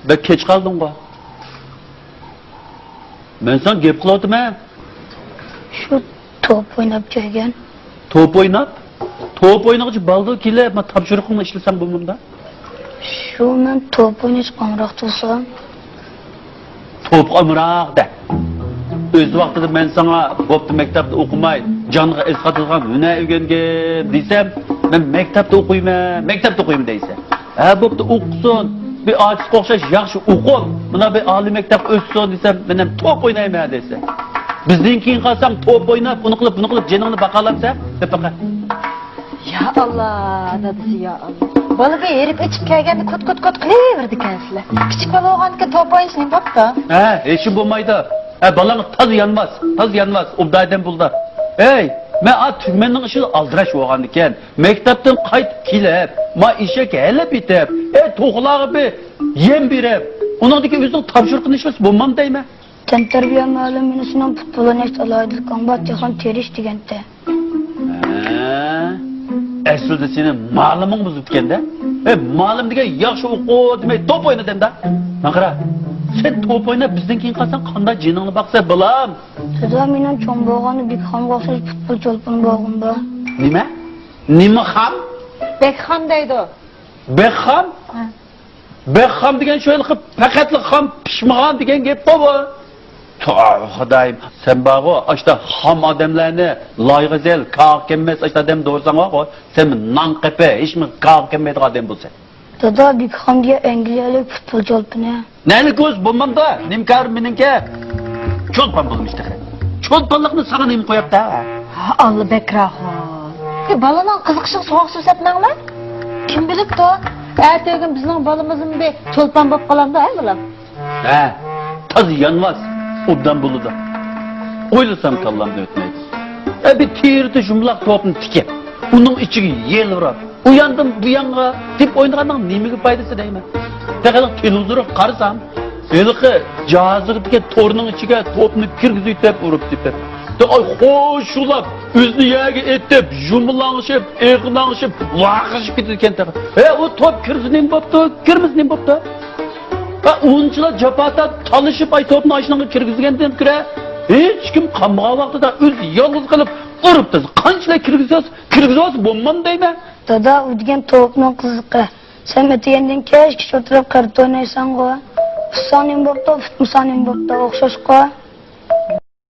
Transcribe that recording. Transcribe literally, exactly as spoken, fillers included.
بەك كەچ قالدىڭغۇ. مەن ساڭا گەپ قىلىۋاتىمەن. شۇ توپ ئويناپ كەلگەن. توپ ئويناپ؟ توپ ئوينىغۇچە بالدۇر كېلىپ، ما تاپشۇرۇقۇڭنى ئىشلىسەڭ بولمامدا؟ شۇ مەن توپ ئويناشقا ئامراق تۇرسام. توپقا ئامراق دە. ئۆز ۋاقتىدا مەن ساڭا، بوپتۇ، مەكتەپتە ئوقۇماي، جانغا ئەسقاتىدىغان ھۈنەر ئۆگەنگىن دېسەم، مەن مەكتەپتە ئوقۇيمەن، مەكتەپتە ئوقۇيمەن دەيسەن. ھە، بوپتۇ، ئوقۇسۇن. بىر ئارتىسقا ئوخشاش ياخشى ئوقۇپ، مانا بىر ئالىي مەكتەپكە ئۆتسۇن دېسەم، مەن ھەم توپ ئوينايمەن دەيسەن. بىزدىن كېيىن قالساڭ توپ ئويناپ، ئۇنى قىلىپ، بۇنى قىلىپ جېنىڭنى باقالامسەن؟ دەپ باقە. يا ئاللا، دادىسى، يا ئاللا. بالا بىر ھېرىپ ئېچىپ كەلگەندە كوت، كوت، كوت قىلىۋېرىدىكەنسىلەر. كىچىك بالا بولغاندىكىن توپ ئوينىشى نېمە بوپتۇ؟ ھە، ھېچنېمە بولمايدۇ. ھە، بالاڭ تازا يانماس، تازا يانماس، ئوبدان ئادەم بولدى. ھەي، مەن ئا تۈگمەننىڭ ئىشىدا ئالدىراش بولغاندىكىن، مەكتەپتىن قايتىپ كېلىپ، ما ئېشەك ھەيدەپ يېتىپ، ئەي، توخۇلارغا بىر يەم بېرىپ، ئۇنىڭدىن كېيىن ئۆزىنىڭ تاپشۇرۇقىنى ئىشلىسە بولمامدۇ دەيمەن. تەنتەربىيە مۇئەللىمى سېنىڭ پۇتبول ئويناشتا ئالاھىدىلىكىڭ بار، تېخىمۇ تىرىش دېگەنتى. ھە؟ ئەسلىدە سېنى مالىمىڭ بۇزۇپتىكەن-دە. ھەي، مالىم دېگەن ياخشى ئوقۇ دېمەي توپ ئوينا دەمدە. ماڭا قارا، سەن توپ ئويناپ بىزدىن كېيىن قالساڭ قانداق جېنىڭنى باقسا بالام؟ دادا، مېنىڭ چوڭ بولغاندا بېكخامغا ئوخشاش پۇتبول چولپىنى بولغۇم بار. نېمە؟ نېمە خام؟ بېكخام دەيدۇ. بېكخام؟ ھە. بېكخام دېگەن شۇ ھېلىقى پەقەتلا خام پىشمىغان دېگەن گەپقۇ بۇ. توۋا خۇدايىم، سەن بارغۇ، ئاشتا خام ئادەملەرنى لايغا زەل، كاغا كەممەس ئاشتا ئادەم دورىساڭغۇ، سەن نان قېپى، ھېچمۇ كاغا كەممەيدىغان ئادەم بولىسەن. دادا، بېكخام دېگەن ئەنگلىيەلىك پۇتبول چولپىنى. نەلىك ئۆز بولمامدا، نېمە كارى مېنىڭكى؟ چولپان بولدۇم ئىشتە. چولپانلىقنى ساڭا نېمە قويۇپتا؟ ھە، ئاللا بەكراخۇن. ئى، بالىنىڭ قىزىقىشىغا سوغۇق سۇ سەپمەڭلار. كىم بىلىپتۇ؟ ئەتىگۈن بىزنىڭ بالىمىزمۇ بىر چولپان بولۇپ قالامدۇ، ھە، بالام؟ ھە، تازا يانماس، ئوبدان بولىدۇ. ئويلىسام كاللامدىن ئۆتمەيدۇ. ئە، بىر تېرىدە يۇمىلاق توپنى تىكىپ، ئۇنىڭ ئىچىگە يېلىۋاپ، ئۇ ياندىن بۇ يانغا تېپىپ ئوينىغاننىڭ نېمىگە پايدىسى دەيمەن. تېخى تېلېۋىزورغا قارىسام، ھېلىقى جاھازىغا دېگەن تورنىڭ ئىچىگە توپنى كىرگۈزۈۋېتىپ ئۇرۇپ تېپىپ. ئاي، خوشۇلاپ، ئۆزىنى يەرگە ئېتىپ، يۇمىلاڭشىپ، ئېغىناڭشىپ، ۋارقىرىشىپ كېتىدىكەن تېخى. ھە، ئۇ توپ كىرسە نېمە بوپتۇ، كىرمىسە نېمە بوپتۇ؟ ھە، ئۇنچىلا جاپا تارتىپ، تالىشىپ، ئاي، توپنى ئاشۇنىڭغا كىرگۈزگەندىن كۆرە، ھېچكىم قالمىغان ۋاقتىدا ئۆزى يالغۇز قېلىپ ئۇرۇپ تۇرسا، قانچىلەر كىرگۈزسە، كىرگۈزۈۋالسا بولمامدۇ دەيمەن. دادا، ئۇ دېگەن توپنىڭ قىزىقى. سەن ئەتىگەندىن كەچكىچە ئولتۇرۇپ قارتا ئوينايسەنغۇ. ئۇتساڭ نېمە بوپتۇ، ئۇتمىساڭ نېمە بوپتۇ، ئوخشاشقۇ.